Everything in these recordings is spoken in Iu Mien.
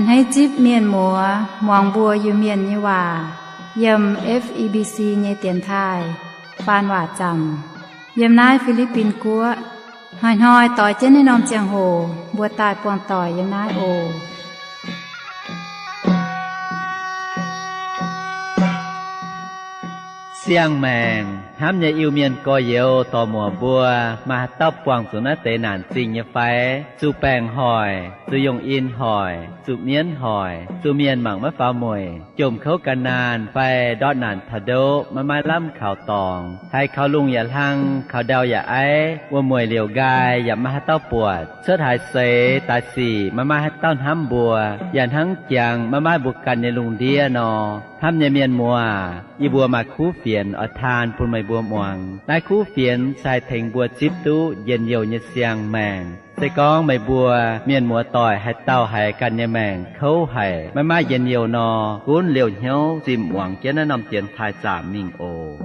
Hneiv zipv mienh muoz muangx mbuo Iu-Mienh nyei waac yiem F E B C nyei dienx taaih faan waac zaamc yiem naaiv Fi^li^bin Guoqv. Hnoi-hnoi doix jienv naaiv norm ziangh hoc mbuo daaih buangh doic yiem naaiv oc. Siang-maengc hnamv nyei Iu-Mienh gorx-youz dorc-muoc mbuo, maaih haaix dauh buangh zuqc naaiv deix naanc zingh nyei fai? Zuqc baengc hoic, zuqc yungh in hoic, zuqc mienv hoic, zuqc mienh mangc maiv faaux mueic, jomc kouv ga'naanh fai ndortv naanc taux ndoqv maiv maaih lamh kaux dorngx, haiz kaux lungh yaac hlang, kaux ndau yaac aiv, wuom-mueic liouc nqaai yaac maiv maaih haaix dauh buatc, cuotv haaix seix daaih sic maiv maaih haaix dauh hnamv mbuo, yaac hnangv jangx maiv maaih mbuo ganh nyei lungh ndiev nor. Hnamv nyei mienh muoz, yie mbuo maaih kuv fienx oix taan bun meih mbuo muangx. Naaiv kuv fienx se haih tengx mbuo zipv duqv njien-youh nyei siang-maengc. Se gorngv meih mbuo mienh muoz doic haaix dauh haiz ganh nyei maengc kouv haic, maiv maaih njien-youh nor, gunv liouh hnyouv zinh muangx jienv naaiv norm dienx taaih zaamc mingh oc.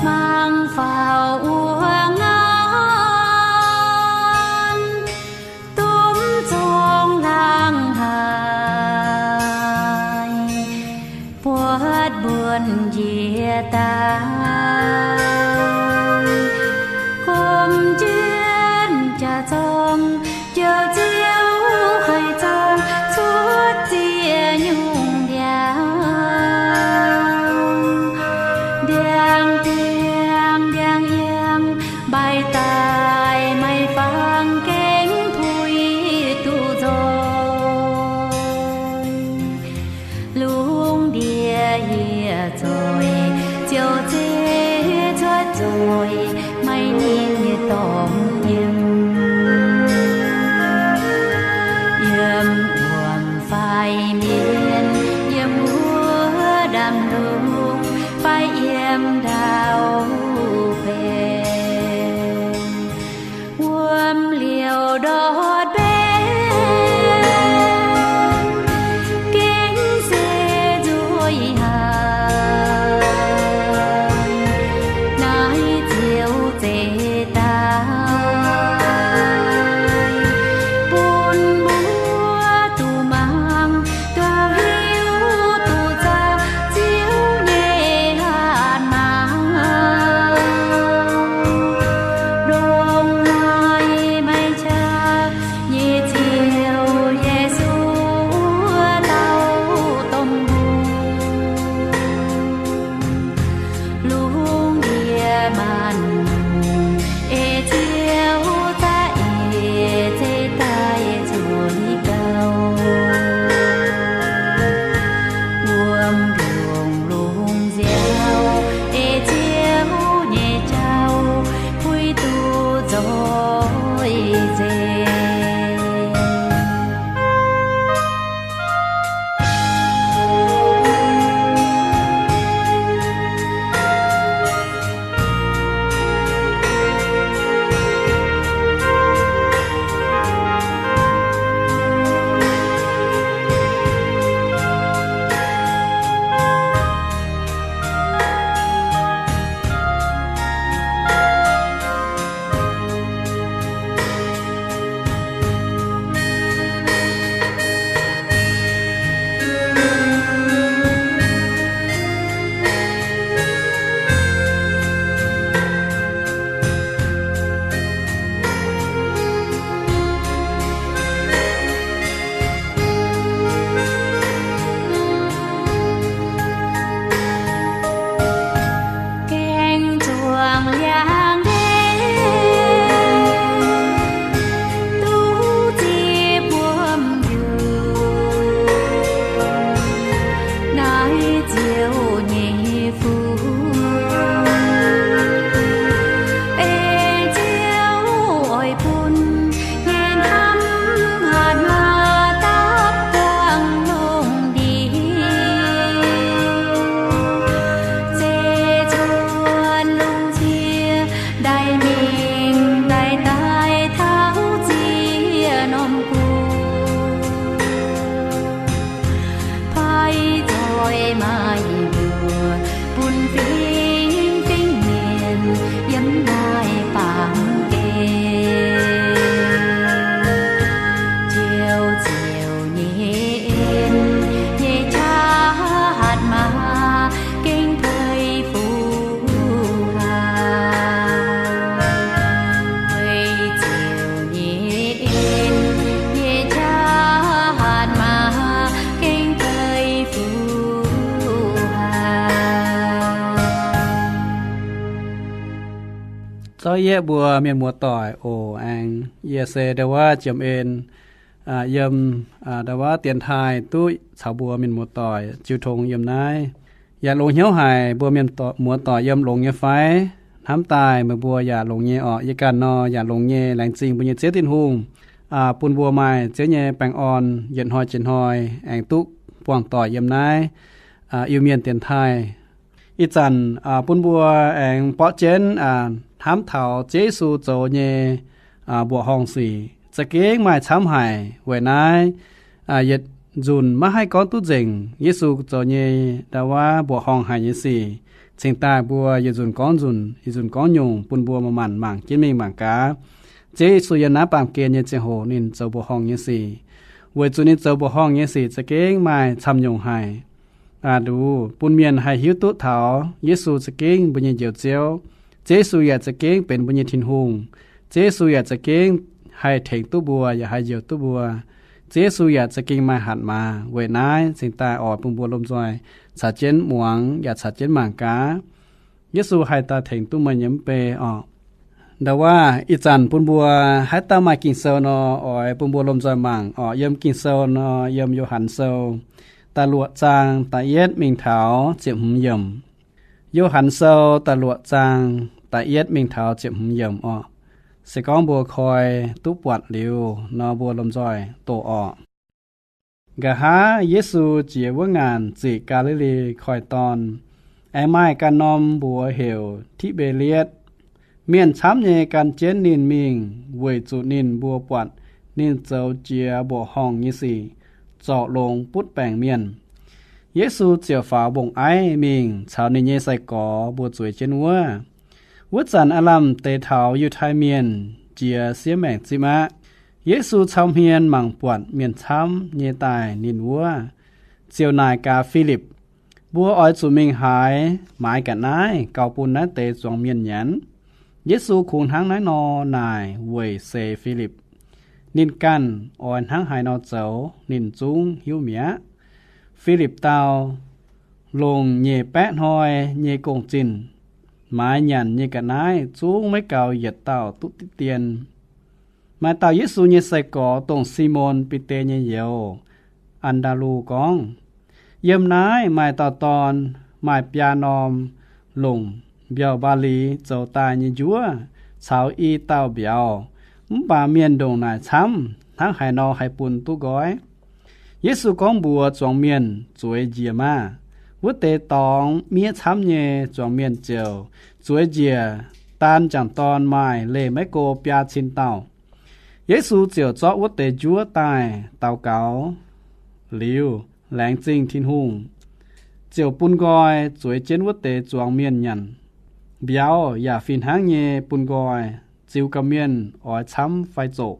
Mangc faaux wuov ngaanc, dumv zong laangz haic, buatc mbuonx njiec daaih, gomh jienv jaax-zorng, jouh ziouv haic zorng cuotv ziex nyungc ndiangx. Ndiangx-diangx ndiangx-yangh mbaih daaih, maiv fangx gengh puix duqv nzoih. Lungh ndiev yietc zoih, ziouc zeiz cuotv nzoih, maiv ninh nyei dorngx yiem. Yiem wuom fai mienh, yiem wuov ndaamv-lungh fai yiem ndau-beih. Zorqv yieqv mbuo mienh muoz-doic oc. Aengx yie se ndau wuov Jiem En, yiem ndau wuov dienx taaih duqv caux mbuo mienh muoz-doic jiu tong yiem naaiv. Yaac longx hnyouv haic mbuo mienh muoz-doic yiem longx nyei fai? Hnamv daaih meih mbuo yaac longx nyei orqc. Yie ganh nor yaac longx nyei. Laengz zingh mbuo nyei Ziouv Tin-Hungh bun mbuo maaih Ziouv nyei baengh orn yietc hnoi jiex hnoi aengx duqv buangh doic yiem naaiv Iu-Mienh dienx taaih. Ih zanc bun mbuo aengx borqv jienv hnamv taux Ziouv Yesu zoux nyei mbuoqc horngh sic za'gengh maaih camv haic. Weic naaiv yietc nzunc maiv haih gorngv duqv nzengc Yesu zoux nyei ndau wuov mbuoqc horngh haic nyei sic. Cingx daaih mbuo yietc nzunc gorngv nzunc, yietc nzunc gorngv nyungc bun mbuo manc-manc mangc jienv mingh mangc gaax Ziouv Yesu yiem naaiv baamh gen nyei ziangh hoc ninh zoux mbuoqc horngh nyei sic. Weic zuqc ninh zoux mbuoqc horngh nyei sic za'gengh maaih camv nyungc haic. Aa, nduqc bun mienh haih hiuv duqv taux Yesu za'gengh mbuo nyei Njoux Ziouv. Ziouv Yesu yaac za'gengh benx mbuo nyei Tin-Hungh. Ziouv Yesu yaac za'gengh haih tengx duqv mbuo yaac haih njoux duqv mbuo. Ziouv Yesu yaac za'gengh maaih hatc maaz. Weic naaiv cingx daaih oix bun mbuo lomh nzoih caux jienv muangx yaac caux jienv mangc gaax Yesu haih daaih tengx duqv meih nyei mv bei orqc. Ndau wuov ih zanc bun mbuo haaix dauh maaih Ging-Sou nor, oix bun mbuo lomh nzoih mangc orqc. Yiem Ging-Sou nor, yiem Yo^han Sou da'luoqc zaang da'yietv mingh taux ziepc hmz yiemc. Yo^han Sou da'luoqc zaang da'yietv mingh taux ziepc hmz yiemc orqc. Se gorngv mbuo koi duqv buatc liuz nor, mbuo lomh nzoih doqc orqc. Nqa'haav Yesu jiex wuov ngaanc ziqc Gaa^li^li Koiv-Dorn, aengx maaih ganh norm mbuox heuc Tiv^mbe^lietv. Mienh camv nyei gan jienv ninh mingh weic zuqc ninh mbuo buatc ninh zoux jiex mbuoqc horngh nyei sic, zorc longx butv baengc mienh. Yesu ziouc faaux mbong-aiv mingh caux ninh nyei sai-gorx mbuo zueiz jienv wuov. Wuov zanc aav lamh deix taux Yiutai Mienh jiex siev maengc zipv aqv. Yesu cau hmien mangc buatc mienh camv nyei daaih ninh wuov, ziouc naaic gaax Filipv, Mbuo oix zuqc mingh haaix maaiz ga'naaiv gauh bun naaiv deix zuangx mienh nyanc? Yesu kungx hnangv naaiv nor naaic weic seix Filipv. Ninh ganh oix hnangv haaix nor zoux ninh zungv hiuv mi'aqv. Filipv dau, Longc nyic baeqv hnoi nyei gong-zinh maaiz nyanc nyei ga'naaiv zungv maiv gaux yietc dauh duqv diqv dien. Maaih dauh Yesu nyei sai-gorx, dongh Simon, Bide nyei youz, An^ndaa^lu, gorngv, Yiem naaiv maaih dauh dorn maaih biaa norm longc mbiauh mbaali zoux daaih nyei njuov caux i dauh mbiauz. Mv baac mienh ndongc naaic camv, hnangv haaix nor haih bun duqv nqoi? Yesu gorngv mbuox zuangx mienh, Zueiz njiec maah! Wuov deix dorngx miev camv nyei zuangx mienh ziouc zueiz njiec daan m'jangc dorn maaih leih maiv go biaa cin dauh. Yesu ziouc zorqv wuov deix njuov daaih daux gaux liuz, laengz zingh Tin-Hungh, ziouc bun nqoi zueiz jienv wuov deix zuangx mienh nyanc. Mbiauz yaac fih hnangv nyei bun nqoi, ziux gorqv-mienh oix camv fai zoqc.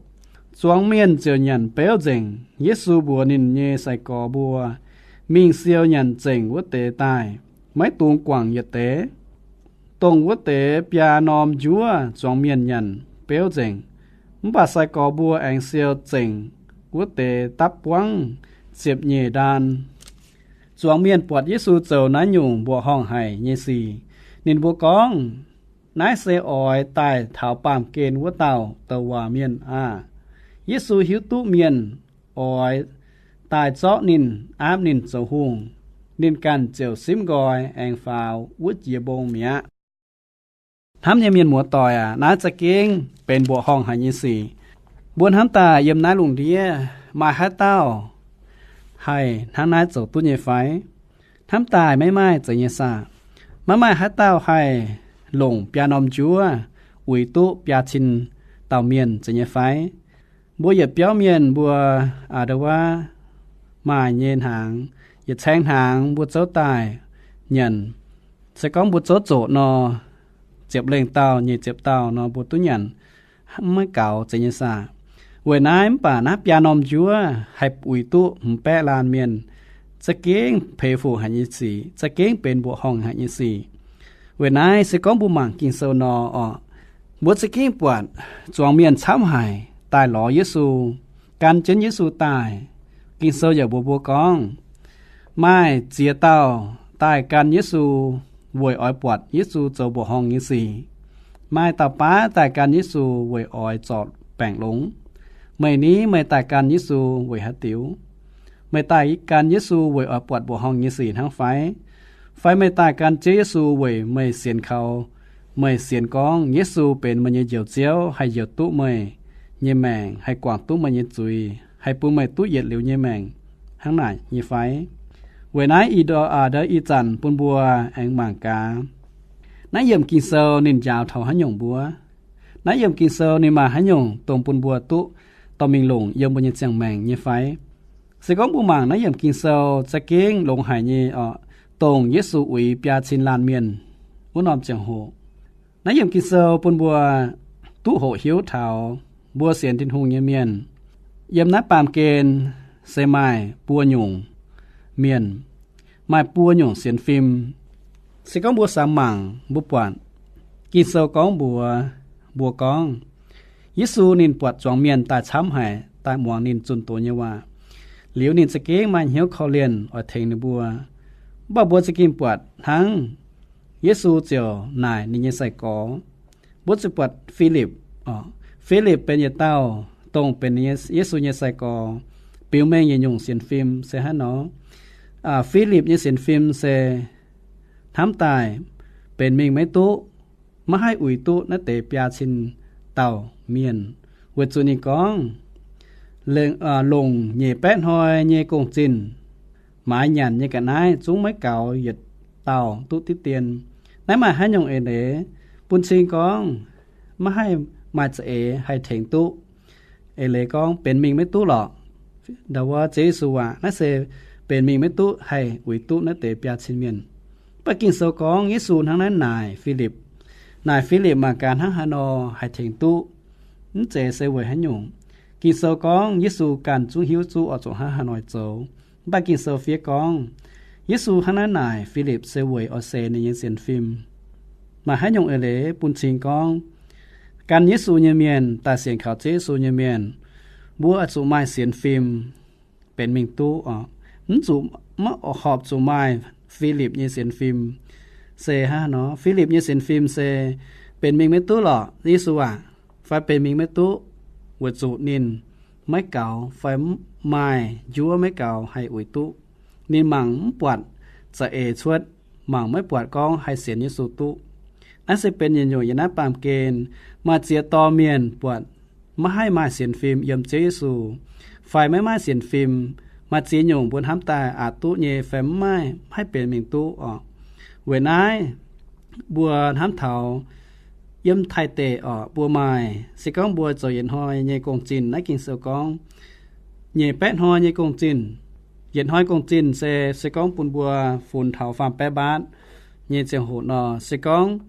Zuangx mienh ziouc nyanc beuv nzengc. Yesu mbuox ninh nyei sai-gorx mbuo, Mingh siou nyanc zengc wuov deix daaih, maiv dungx guangc yietc deix. Dongh wuov deix biaa norm njuov zuangx mienh nyanc beuv nzengc. Mv baac sai-gorx mbuo aengx siou zengc wuov deix dapv buangv ziepc nyeic ndaan. Zuangx mienh buatc Yesu zoux naaiv nyungc mbuoqc horngh haic nyei sic, ninh mbuo gorngv, Naaiv se oix daaih taux baamh gen wuov dauh douc waac mienh aah! Yesu hiuv duqv mienh oix daaih zorqv ninh, aapv ninh zoux hungh. Ninh ganh ziouc simv nqoi aengx faaux wuov jiex mbong mi'aqv. Hnamv nyei mienh muoz-doic aac, naaiv za'gengh benx mbuoqc horngh haic nyei sic. Mbuo hnamv daaih yiem naaiv lungh ndiev maaih haaix dauh haih hnangv naaiv zoux duqv nyei fai? Hnamv daaih maiv maaih zeiz nyei saah. Maiv maaih haaix dauh haih longc biaa norm njuov uix duqv biaa cin dauh mienh zeiz nyei fai? Mbuo yietc biauv mienh mbuo a'nda wuov maaih nyei hnaangx, yietc caeng hnaangx mbuo zouv daaih nyanc. Se gorngv mbuo zouv zoqc nor, ziepc lengh dauh, nyic ziepc dauh nor mbuo duqv nyanc, maiv gaux zeiz nyei saah. Weic naaiv mv baac naaiv biaa norm njuov haih uix duqv hmz baeqv laanh mienh, za'gengh peix fuc haic nyei sic, za'gengh benx mbuoqc horngh haic nyei sic. Weic naaiv se gorngv mbuo mangc Ging-Sou nor orqc, mbuo za'gengh buatc zuangx mienh camv haic daaih lorz Yesu, gan jienv Yesu daaih. Ging-Sou yaac mbuox mbuo gorngv, maaih ziex dauh daaih gan Yesu weic oix buatc Yesu zoux mbuoqc horngh nyei sic. Maaih dauh baav daaih gan Yesu weic oix zorc baengc longx. Meih ni, meih daaih gan Yesu weic haaix diuc? Meih daaih gan Yesu weic oix buatc mbuoqc horngh nyei sic hnangv fai? Fai meih daaih gan Ziouv Yesu weic meih sienx kaux, meih sienx gorngv Yesu benx meih nyei Njoux Ziouv, haih njoux duqv meih nyei maengc, haih guangc duqv meih nyei zuiz, haih bun meih duqv yietc liuz nyei maengc hnangv naaic nyei fai? Weic naaiv ih ndo- aa, ndo ih zanc bun mbuo aengx mangc gaax, naaiv yiemc Ging-Sou ninh njaaux taux haaix nyungc mbuo? Naaiv yiemc Ging-Sou ninh maaih haaix nyungc dongh bun mbuo duqv dorh mingh longc yiem mbuo nyei ziangh maengc nyei fai? Se gorngv mbuo mangc naaiv yiemc Ging-Sou za'gengh longx haic nyei oc, dongh Yesu uix biaa cin laanh mienh wuov norm ziangh hoc. Naaiv yiemc Ging-Sou bun mbuo duqv hoqc hiuv taux mbuo sienx Tin-Hungh nyei mienh, yiem naaiv baamh gen se maaih buo nyungc mienh, maaih buo nyungc sienx fim. Se gorngv mbuo samx mangc, mbuo buatc Ging-Sou gorngv mbuox mbuo gorngv, Yesu ninh buatc zuangx mienh daaih camv haic, daaih muangx ninh zunh doz nyei waac. Liuz ninh za'gengh maaih hnyouv korv-lienh oix tengx ninh mbuo. Mv baac mbuo za'gengh buatc hnangv Yesu ziouc naaic ninh nyei sai-gorx. Mbuo ziouc buatc Filipv. Filipv benx yietc dauh dongh benx Yesu nyei sai-gorx, biux mengh yietc nyungc sienx fim se hnangv nor. Filipv nyei sienx fim se hnamv daaih benx mingh maiv duqv, maiv haih uix duqv naaiv deix biaa cin dauh mienh, weic zuqc ninh gorngv, longc nyeic baeqv hnoi nyei gong-zinh, maaiz nyanc nyei ga'naaiv zungv maiv gaux yietc dauh duqv diqv dien. Naaiv maaih haaix nyungc eix leiz bun cing gorngv maiv haih maaih za'eix haih tengx duqv? Eix leiz gorngv benx mingh maiv duqv lorqc. Ndau wuov Ziouv Yesu aac, naaiv se benx mingh maiv duqv haih uix duqv naaiv deix biaa cin mienh. Mv baac Ging-Sou gorngv Yesu hnangv naaiv naaic Filipv. Naaic Filipv mangc gaax hnangv haaix nor haih tengx duqv. Mv zeiz se weic haaix nyungc. Ging-Sou gorngv Yesu ganh zungv hiuv duqv oix zuqc hnangv haaix nor zoux. Mv baac Ging-Sou fiev gorngv, Yesu hnangv naaiv naaic Filipv se weic oix seix ninh nyei sienx fim. Maaih haaix nyungc eix leiz bun cing gorngv gan Yesu nyei mienh daaih sienx kaux Ziouv Yesu nyei mienh, mbuo oix zuqc maaih sienx fim benx mingh duqv oc. Mv zuqc, maiv horpc zuqc maaih Filipv nyei sienx fim. Se hnangv nor, Filipv nyei sienx fim se benx mingh maiv duqv lorqc, Yesu aac, fai benx mingh maiv duqv weic zuqc ninh maiv gaux fai maaih njuov maiv gaux haih uix duqv. Ninh mangc mv buatc za'eix cuotv, mangc maiv buatc gorngv haih sienx Yesu duqv. Naaiv se benx yietc nyungc yiem naaiv baamh gen maaih ziex dorh mienh buatc maiv haih maaih sienx fim yiem Ziouv Yesu, fai maiv maaih sienx fim. Maaih ziex nyungc mbuo hnamv daaih aqc duqv nyei fai maiv maaih, maiv haih benx mingh duqv oc. Weic naaiv mbuo hnamv taux yiem Taiv deic oc, mbuo maaih, se gorngv mbuo zoux yietc hnoi nyei gong-zinh, naaiv Ging-Sou gorngv nyeic baeqv hnoi nyei gong-zinh. Yietc hnoi gong-zinh se, se gorngv bun mbuo funx taux faam baeqv mbaatv nyei ziangh hoc nor, se gorngv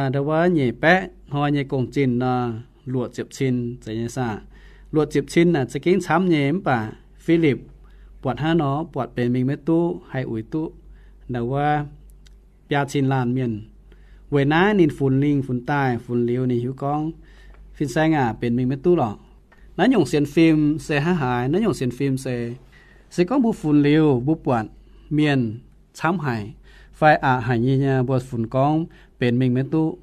ndau wuov nyeic baeqv hnoi nyei gong-zinh nor, luoqc ziepc cin zeiz nyei saah. Luoqc ziepc cin naaic za'gengh camv nyei, mv baac Filipv buatc hnangv nor, buatc benx mingh maiv duqv haih uix duqv ndau wuov biaa cin laanh mienh. Weic naaiv ninh funx lingh funx daaih, funx liuz ninh hiuv gorngv, Fin-saeng aac, benx mingh maiv duqv lorqc. Naaiv nyungc sienx fim se hnangv haaix? Naaiv nyungc sienx fim se, se gorngv mbuo funx liuz mbuo buatc mienh camv haic fai aqc haic nyei, mbuo funx gorngv benx mingh maiv duqv.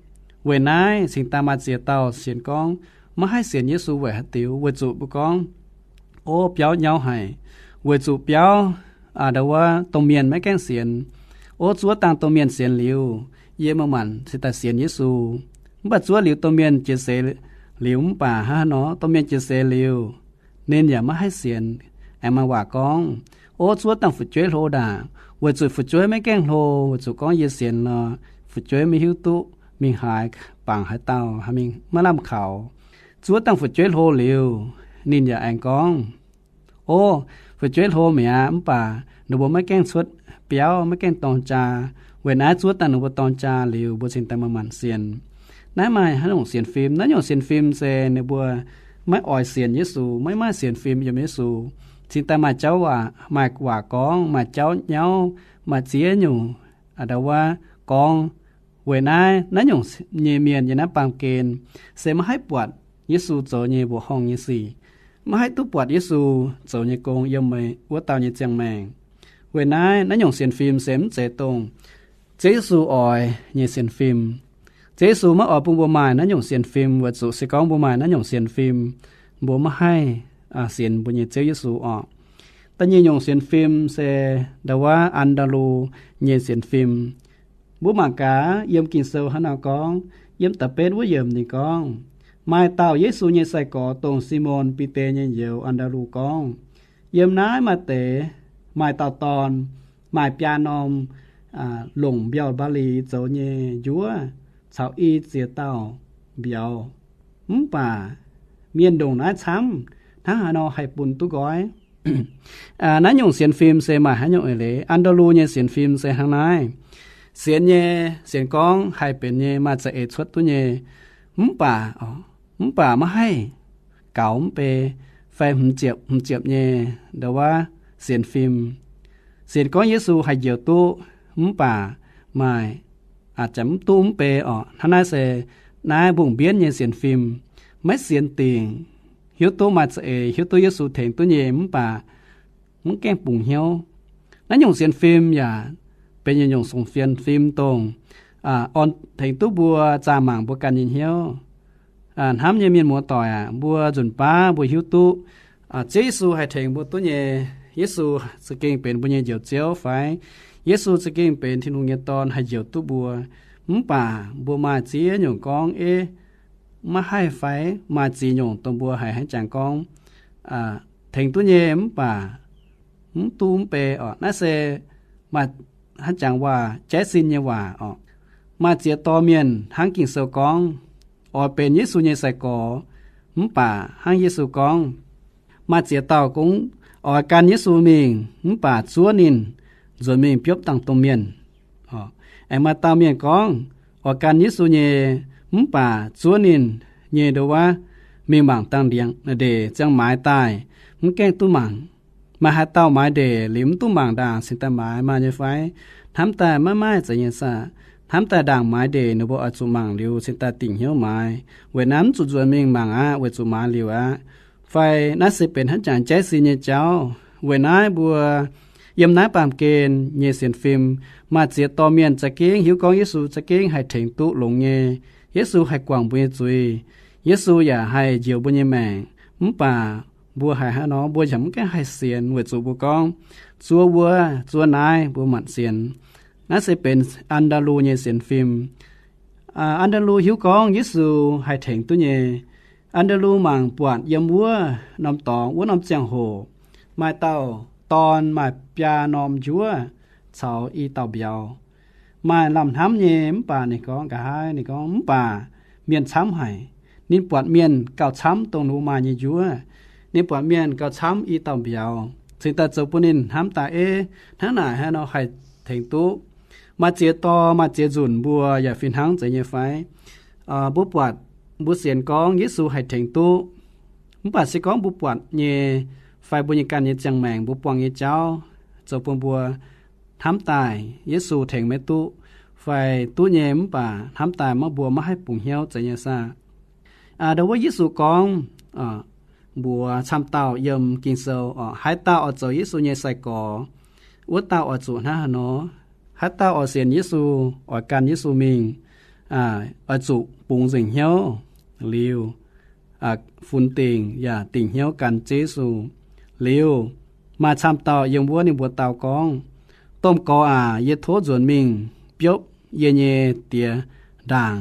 Weic naaiv cingx daaih maaih ziex dauh sienx gorngv maiv haih sienx Yesu weic haaix diuc? Weic zuqc mbuo gorngv, ov, biauv nyauv haic, weic zuqc biauv ndau wuov domh mienh maiv gaengh sienx. Ov, zuov dangh domh mienh sienx liuz, yie maaih maanc cingx daaih sienx Yesu. Mv baac zuov liuz domh mienh jiex seix liuz mv baac hnangv haaix nor, domh mienh jiex seix liuz, ninh yaac maiv haih sienx. Aengx maaih waac gorngv, ov, zuov dangh fu'jueiv hlo ndaangc, weic zuqc fu'jueiv maiv gaengh hlo, weic zuqc gorngv yie sienx nor, fu'jueiv maiv hiuv duqv mingh haaix, bangc haaix dauh, mingh maiv lamh kaux. Zuov dangh fu'jueiv hlo liuz, ninh yaac aengx gorngv, ov, fu'jueiv hlo mi'aqv, mv baac ninh mbuo maiv gaengh cuotv biauv, maiv gaengh dorng jaa. Weic naaiv zuov dangh ninh mbuo dorng jaa liuz, mbuo cingx daaih maaih maanc sienx. Naaiv maaih haaix nyungc sienx fim? Naaiv nyungc sienx fim se ninh mbuo maiv oix sienx Yesu, maiv maaih sienx fim yiem Yesu. Cingx daaih maaih jauv waac, maaih waac gorngv, maaih jauv nyauv, maaih ziex nyungc ndau wuov gorngv. Weic naaiv, naaiv nyungc nyei mienh yiem naaiv baamh gen se maiv haih buatc Yesu zoux nyei mbuoqc horngh nyei sic, maiv haih duqv buatc Yesu zoux nyei gong yiem wuov dauh nyei ziangh maengc. Weic naaiv, naaiv nyungc sienx fim se mv zeiz dongh Ziouv Yesu oix nyei sienx fim. Ziouv Yesu maiv oix bun mbuo maaih naaiv nyungc sienx fim, weic zuqc se gorngv mbuo maaih naaiv nyungc sienx fim, mbuo maiv haih sienx mbuo nyei Ziouv Yesu orqc. Da'nyeic nyungc sienx fim se ndau wuov An^ndaa^lu nyei sienx fim. Mbuo mangc gaax yiem Ging-Sou hnangv nor gorngv, yiem da'betv wuov yiemc ninh gorngv, maaih dauh Yesu nyei sai-gorx dongh Simon Bide nyei youz An^ndaa^lu gorngv, yiem naaiv maaih deix, maaih dauh dorn, maaih biaa norm longc mbiauh mbaa-liz zoux nyei njuov caux i ziex dauh mbiauz. Mv baac mienh ndongc naaiv camv, hnangv haaix nor haih bun duqv nqoi? Naaiv nyungc sienx fim se maaih haaix nyungc eix leiz? An^ndaa^lu nyei sienx fim se hnangv naaiv. Sienx nyei, sienx gorngv haih benx nyei, maaih za'eix cuotv duqv nyei. Mv baac, mv baac maiv haih gaux mv bei fai hmz ziepc, hmz ziepc nyei ndau wuov sienx fim. Sienx gorngv Yesu haih njoux duqv, mv baac maaih, aa, mv duqv mv bei orqc. Hnangv naaiv se naaiv mbungh mbienv nyei sienx fim. Maiv sienx dingc, hiuv duqv maaih za'eix, hiuv duqv Yesu tengx duqv nyei, mv baac mv gaengh bungx hnyouv. Naaiv nyungc sienx fim yaac benx nyungc-nyungc sienx fim dongh orn tengx duqv mbuo zaah mangc mbuo ganh nyei hnyouv. Hnamv nyei mienh muoz-doic aac, mbuo nzunc baav mbuo hiuv duqv Ziouv Yesu haih tengx mbuo duqv nyei. Yesu za'gengh benx mbuo nyei Njoux Ziouv fai? Yesu za'gengh benx Tin-Hungh nyei Dorn haih njoux duqv mbuo. Mv baac mbuo maaih ziex nyungc gorngv, Ei, maiv haih fai? Maaih ziex nyungc dongh mbuo haiz hnangv jangx gorngv tengx duqv nyei mv baac mv duqv mv bei orqc. Naaiv se maaih hnangv jangx waac, jaiv sin nyei waac orqc. Maaih ziex dorh mienh hnangv Ging-Sou gorngv, oix benx Yesu nyei sai-gorx, mv baac hnangv Yesu gorngv. Maaih ziex dauh gorngv oix gan Yesu mingh, mv baac zuov ninh nzuonx mingh biopv dangh domh mienh. Aengx maaih dauh mienh gorngv oix gan Yesu nyei, mv baac zuov ninh nyei ndau wuov mingh mangc dangh ndeic ziangh maaiz daaih, mv gaengh duqv mangc. Maaih haaix dauh maaiz ndeic liuz mv duqv mangc ndaangc cingx daaih maaiz maaih nyei fai? Hnamv daaih maiv maaih zeiz nyei saah. Hnamv daaih ndaangc maaiz ndeic ninh mbuo oix zuqc mangc liuz cingx daaih dingc hnyouv maaiz. Weic naaiv mv zuqc nzuonx mingh mangc aqv, weic zuqc maaiz liuz aqv. Fai naaiv se benx hnangv jangx jaiv sin nyei jauv. Weic naaiv mbuo yiem naaiv baamh gen nyei sienx fim, maaih ziex dorh mienh za'gengh hiuv gorngv Yesu za'gengh haih tengx duqv longx nyei. Yesu haih guangc mbuo nyei zuiz. Yesu yaac haih njoux mbuo nyei maengc. Mv baac mbuo haiz hnangv nor, mbuo yaac mv gaengh haih sienx weic zuqc mbuo gorngv, zuov wuov, zuov naaiv, mbuo maanc sienx. Naaiv se benx An^ndaa^lu nyei sienx fim. An^ndaa^lu hiuv gorngv Yesu haih tengx duqv nyei. An^ndaa^lu mangc buatc yiem wuov norm dorngx, wuov norm ziangh hoc, maaih dauh dorn maaih biaa norm njuov caux i dauh mbiauz. Maaih lamh hnamv nyei, mv baac ninh gorngv nqa'haav, ninh gorngv, mv baac mienh camv haic. Ninh buatc mienh gauh camv dongh ninh maaih nyei njuov. Ninh buatc mienh gauh camv i dauh mbiauz, cingx daaih zoux bun ninh hnamv daaih, Ei, hnangv naaic haaix nor haih tengx duqv? Maaih ziex dorh, maaih ziex nzunc mbuo yaac fih hnangv zeiz nyei fai? Mbuo buatc, mbuo sienx gorngv Yesu haih tengx duqv, mv baac se gorngv mbuo buatc nyei fai mbuo nyei ganh nyei ziangh maengc mbuo buangh nyei jauv zoux bun mbuo hnamv daaih Yesu tengx maiv duqv, fai duqv nyei mv baac hnamv daaih maiv, mbuo maiv haih bungx hnyouv zeiz nyei saah? Ndau wuov Yesu gorngv, mbuox camv dauh yiem Ging-Sou, haaix dauh oix zoux Yesu nyei sai-gorx, wuov dauh oix zuqc hnangv haaix nor? Haaix dauh oix sienx Yesu, oix gan Yesu mingh, oix zuqc bungx nzengc hnyouv liuz, funx dingc yaac dingc hnyouv gan Ziouv Yesu. Liuz, maaih camv dauh yiem wuov ninh mbuox dau gorngv, Domh Gorx aac, yie tov nzuonx mingh biopv yie nyei diex ndaangc.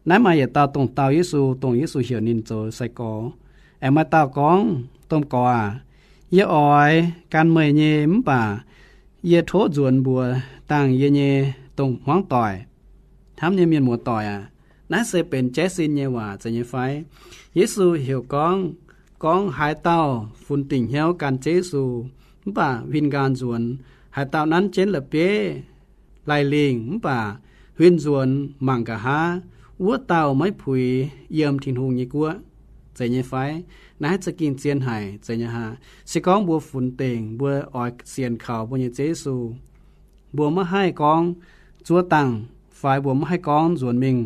Naaiv maaih yietc dauh dongh dau Yesu, dongh Yesu heuc ninh zoux sai-gorx. Aengx maaih dauh gorngv, Domh Gorx aac, yie oix gan meih nyei, mv baac yie tov nzuonx mbuox dangh yie nyei domh hmuangv doic. Hnamv nyei mienh muoz-doic aac, naaiv se benx jaiv sin nyei waac zeiz nyei fai? Yesu heuc gorngv, gorngv haaix dauh funx dingc hnyouv gan Ziouv Yesu, mv baac huin nqaang nzuonx, haaix dauh nanv jienv la'bieiv laih lingh mv baac huin nzuonx mangc nqa'haav, wuov dauh maiv puix yiem Tin-Hungh nyei guoqv, zeiz nyei fai? Naaiv za'gengh zien haic, zeiz nyei haa. Se gorngv mbuo funx dingc, mbuo oix sienx kaux mbuo nyei Ziouv Yesu, mbuo maiv haih gorngv zuov dangh, fai mbuo maiv haih gorngv nzuonx mingh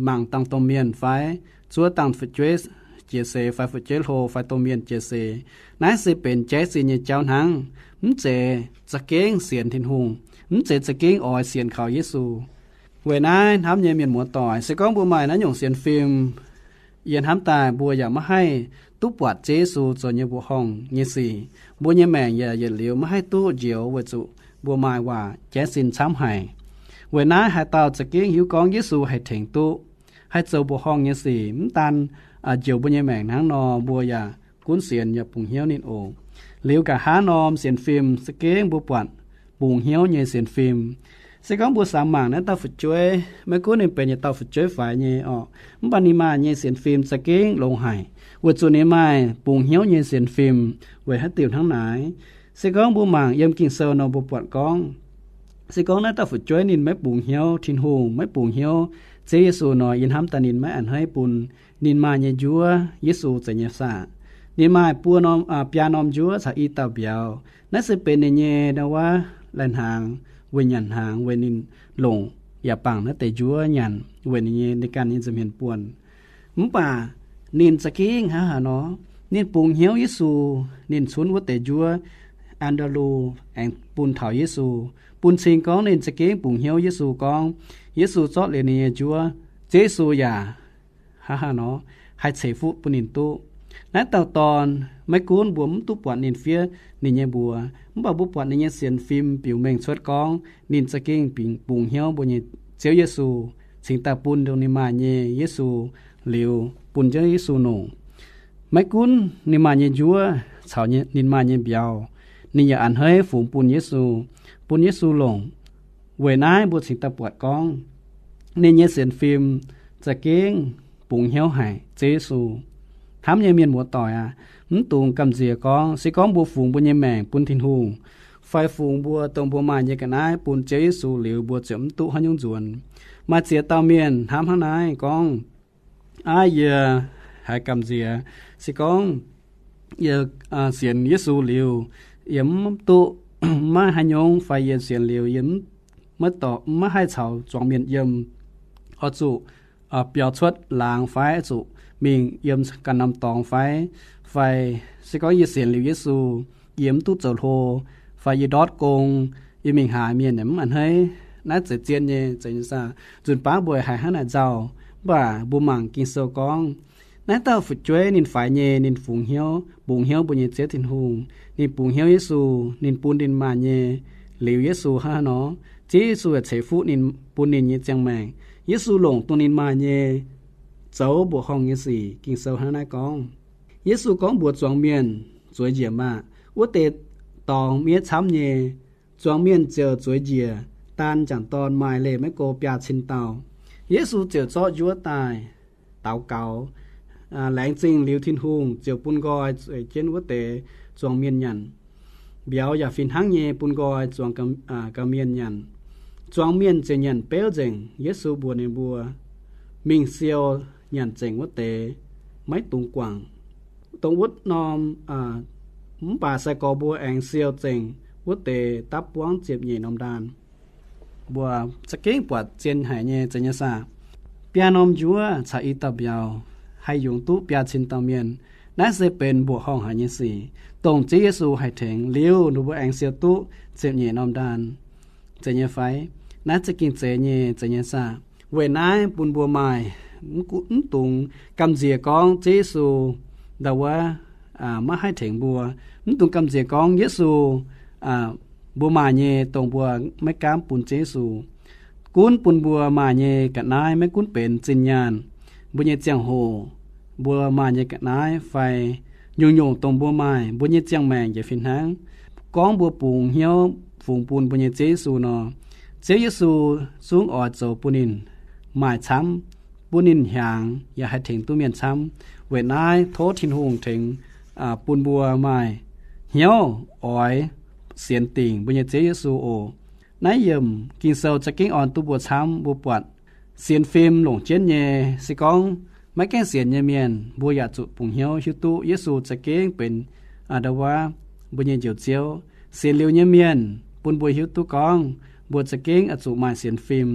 mangc dangh domh mienh fai zuov dangh fu'jueiv jiex seix fai fu'jueiv hlo fai domh mienh jiex seix. Naaiv se benx jaiv sin nyei jauv hnangv. Mv zeiz za'gengh sienx Tin-Hungh. Mv zeiz za'gengh oix sienx kaux Yesu. Weic naaiv hnamv nyei mienh muoz-doic, se gorngv mbuo maaih naaiv nyungc sienx fim, yie hnamv daaih mbuo yaac maiv haih duqv buatc Ziouv Yesu zoux nyei mbuoqc horngh nyei sic. Mbuo nyei maengc yaac yietc liuz maiv haih duqv njoux weic zuqc mbuo maaih waac jaiv sin camv haic. Weic naaiv haaix dauh za'gengh hiuv gorngv Yesu haih tengx duqv, haih zoux mbuoqc horngh nyei sic, mv daan njoux mbuo nyei maengc hnangv nor, mbuo yaac gunv sienx yaac bungx hnyouv ninh oc. Liuz nqa'haav norm sienx fim za'gengh mbuo buatc bungx hnyouv nyei sienx fim. Se gorngv mbuo samx mangc naaiv dauh fu'jueiv, maiv gunv ninh benx yietc dauh fu'jueiv faix nyei orqc, mv baac ninh maaih nyei sienx fim za'gengh longx haic, weic zuqc ninh maaih bungx hnyouv nyei sienx fim. Weic haaix diuc hnangv naaic? Se gorngv mbuo mangc yiem Ging-Sou nor, mbuo buatc gorngv, se gorngv naaiv dauh fu'jueiv ninh maiv bungx hnyouv Tin-Hungh, maiv bungx hnyouv Ziouv Yesu nor, yie hnamv daaih ninh maiv a'hneiv bun ninh maaih nyei njuov Yesu zeiz nyei saah. Ninh maaih buo norm, biaa norm njuov caux i dauh mbiauz. Naaiv se benx ninh nyei ndau wuov lai-hnaangx weic nyanc hnaangx, weic ninh longc yaac bangc naaiv deix njuov nyanc weic ninh nyei, ninh ganh nyei nza'hmien buonc. Mv baac ninh za'gengh hnangv haaix nor, ninh bungx hnyouv Yesu, ninh cunv wuov deix njuov, An^ndaa^lu, aengx bun taux Yesu, bun cing gorngv ninh za'gengh bungx hnyouv Yesu gorngv Yesu zorqv liuz ninh nyei njuov, Ziouv Yesu yaac hnangv haaix nor haih ceix fuqv bun ninh duqv. Naaiv dauh dorn, maiv gunv mbuo mv duqv buatc ninh fiev ninh nyei mbuox, mv baac mbuo buatc ninh nyei sienx fim biux mengh cuotv gorngv ninh za'gengh bungx hnyouv mbuo nyei Ziouv Yesu, cingx daaih bun dongh ninh maaih nyei Yesu liuz bun Ziouv Yesu longc. Maiv gunv ninh maaih nyei njuov caux ninh maaih nyei mbiauz, ninh yaac a'hneiv fungx bun Yesu, bun Yesu longc. Weic naaiv mbuo cingx daaih buatc gorngv ninh nyei sienx fim za'gengh bungx hnyouv haic Ziouv Yesu. Hnamv nyei mienh muoz-doic aac, mv dungx gamh nziex gorngv se gorngv mbuo fungx mbuo nyei maengc bun Tin-Hungh, fai fungx mbuo dongh mbuo maaih nyei ga'naaiv bun Ziouv Yesu liuz, mbuo ziouc mv duqv haaix nyungc nzuonx. Maaih ziex dauh mienh hnamv hnangv naaiv gorngv, Aav, yie haiz gamh nziex, se gorngv yie sienx Yesu liuz, yie mv duqv maiv haaix nyungc, fai yie sienx liuz yie maiv dorh, maiv haih caux zuangx mienh yiem, oix zuqc biaux cuotv laangz fai zuqc mingh yiem ganh norm dorngx fai, fai se gorngv yie sienx liuz Yesu, yie mv duqv zoux hlo, fai yie ndortv gong, yie mingh haaix mienh yaac mv a'hneiv. Naaiv zeiz zien nyei, zeiz nyei saah? Nzunc baav mbuo haiz hnangv naaic nzauh, mv baac mbuo mangc Ging-Sou gorngv, naaiv dauh fu'jueiv ninh faix nyei, ninh fungx hnyouv, bungx hnyouv mbuo nyei Ziouv Tin-Hungh. Ninh bungx hnyouv Yesu, ninh bun ninh maaih nyei liuz Yesu hnangv haaix nor, Ziouv Yesu yaac ceix fuqv ninh, bun ninh nyei ziangh maengc. Yesu longc dongh ninh maaih nyei zoux mbuoqc horngh nyei sic. Ging-Sou hnangv naaiv gorngv, Yesu gorngv mbuox zuangx mienh, Zueiz njiec maah! Wuov deix dorngx miev camv nyei. Zuangx mienh ziouc zueiz njiec, daan m'jangc dorn maaih leih maiv go biaa cin dauh. Yesu ziouc zorqv njuov daaih daux gaux, laengz zingh liuz Tin-Hungh, ziouc bun nqoi zueiz jienv wuov deix zuangx mienh nyanc. Mbiauz yaac fih hnangv nyei bun nqoi zuangx gau mienh nyanc. Zuangx mienh ziouc nyanc beuv nzengc. Yesu mbuox ninh mbuo, Mingh siou nyanc nzengc wuov deix, maiv dungx guangc. Dongh wuov norm, mv baac sai-gorx mbuo aengx siou zengc wuov deix dapv buangv ziepc nyeic norm ndaan. Mbuo za'gengh buatc zien haic nyei, zeiz nyei saah? Biaa norm njuov caux i dauh mbiauz haih yungz duqv biaa cin dauh mienh. Naaiv se benx mbuoqc horngh haic nyei sic, dongh Ziouv Yesu haih tengx. Liuz ninh mbuo aengx siou duqv ziepc nyeic norm ndaan, zeiz nyei fai? Naaiv za'gengh zeiz nyei, zeiz nyei saah? Weic naaiv bun mbuo maaih, mv dungx gamh nziex gorngv Ziouv Yesu ndau wuov maiv haih tengx mbuo. Mv dungx gamh nziex gorngv Yesu, mbuo maaih nyei dongh mbuo maiv gaamv bun Ziouv Yesu. Gunv bun mbuo maaih nyei ga'naaiv, maiv gunv benx zinh nyaanh, mbuo nyei ziangh hoc, mbuo maaih nyei ga'naaiv fai nyungc-nyungc dongh mbuo maaih, mbuo nyei ziangh maengc njiec fih hnangv. Gorngv mbuo bungx hnyouv fungx bun mbuo nyei Ziouv Yesu nor, Ziouv Yesu zungv oix zoux bun ninh maaih camv, bun ninh hiaangx yaac haih tengx duqv mienh camv. Weic naaiv tov Tin-Hungh tengx bun mbuo maaih hnyouv oix sienx dingc mbuo nyei Ziouv Yesu oc. Naaiv yiemc Ging-Sou za'gengh orn duqv mbuo camv. Mbuo buatc sienx fim longc jienv nyei. Se gorngv maiv gaengh sienx nyei mienh, mbuo yaac zuqc bungx hnyouv hiuv duqv Yesu za'gengh benx a'ndau wuov mbuo nyei Njoux Ziouv. Sienx liuz nyei mienh bun mbuo hiuv duqv gorngv mbuo za'gengh oix zuqc maaih sienx fim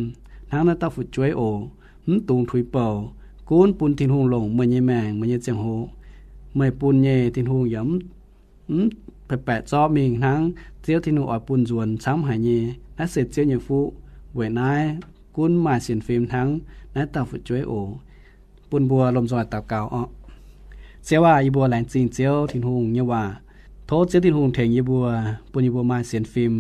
hnangv naaiv dauh fu'jueiv oc. Mv dungx tuix bouc, gunv bun Tin-Hungh longc meih nyei maengc, meih nyei ziangh hoc. Meih bun nyei Tin-Hungh yaac mv baeqc baeqc zorqv mingh hnangv. Ziouv Tin-Hungh oix bun nzuonx camv haic nyei. Naaiv se Ziouv nyei fuqv. Weic naaiv gunv maaih sienx fim hnangv naaiv dauh fu'jueiv oc. Bun mbuo lomh nzoih daux gaux orqc. Ziouv aah, yie mbuo laengz zingh Ziouv Tin-Hungh nyei waac. Tov Ziouv Tin-Hungh tengx yie mbuo, bun yie mbuo maaih sienx fim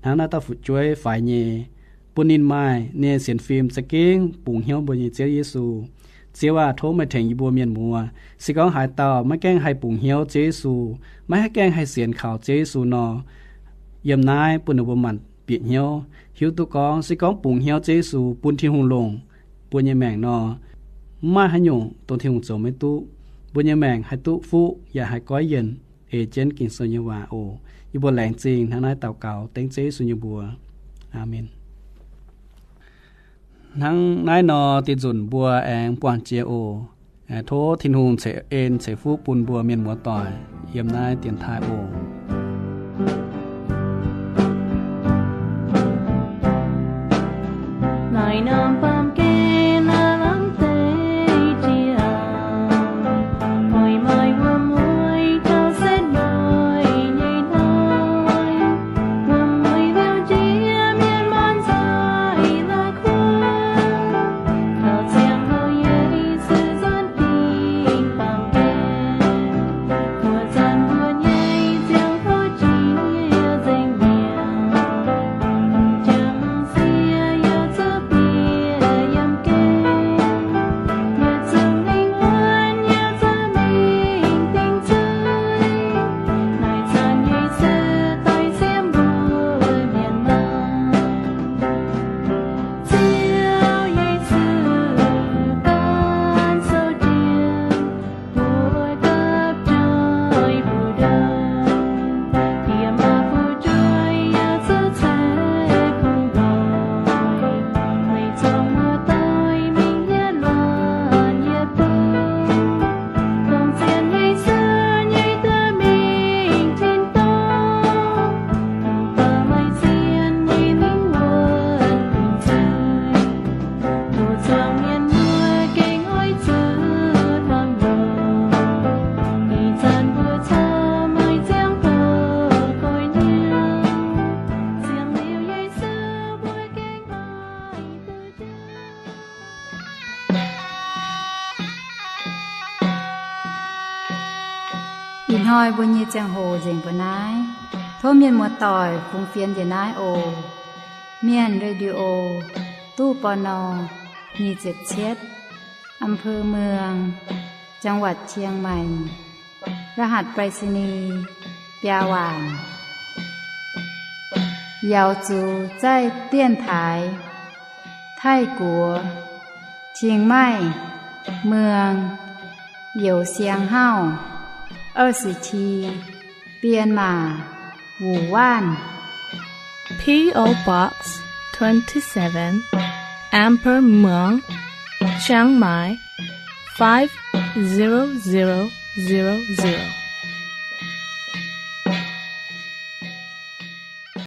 hnangv naaiv dauh fu'jueiv faix nyei, bun ninh maaih nyei sienx fim za'gengh bungx hnyouv mbuo nyei Ziouv Yesu. Ziouv aah, tov meih tengx yie mbuo mienh muoz. Se gorngv haaix dauh maiv gaengh haih bungx hnyouv Ziouv Yesu, maiv haih gaengh haih sienx kaux Ziouv Yesu nor, yiem naaiv bun ninh mbuo maanc bieqc hnyouv, hiuv duqv gorngv se gorngv bungx hnyouv Ziouv Yesu bun Tin-Hungh longc mbuo nyei maengc nor, mv maaih haaix nyungc dongh Tin-Hungh zoux maiv duqv. Mbuo nyei maengc haih duqv fuqv yaac haih goiv yienc. Eix jienv Ging-Sou nyei waac oc. Yie mbuo laengz zingh hnangv naaiv daux gaux dengv Ziouv Yesu nyei mbuox. Aamen. Hnangv naaiv nor, dih nzunc mbuo aengx buangh jiex oc. Tov Tin-Hungh ceix en ceix fuqv bun mbuo mienh muoz doic yiem naaiv dienx taaih oc. Ih hnoi mbuo nyei ziangh hoc nzengc mbuo naaiv. Tov mienh muoz-doic fungx fienx njiec naaiv oc. Mienh Radio, ตู้ ปณ. nyic ziepc cietv, อำเภอเมือง จังหวัดเชียงใหม่ รหัสไปรษณีย์ biaa waanc. Yaux zuqc zaih 电台 Taiv-Guoqv, Chiang Mai, Muang, Youz Siang Hauv, ยี่สิบเจ็ด Bienh Maac, Wuonh Waanh. P O Box twenty-seven, Amber Muang, Chiang Mai, five zero zero zero zero.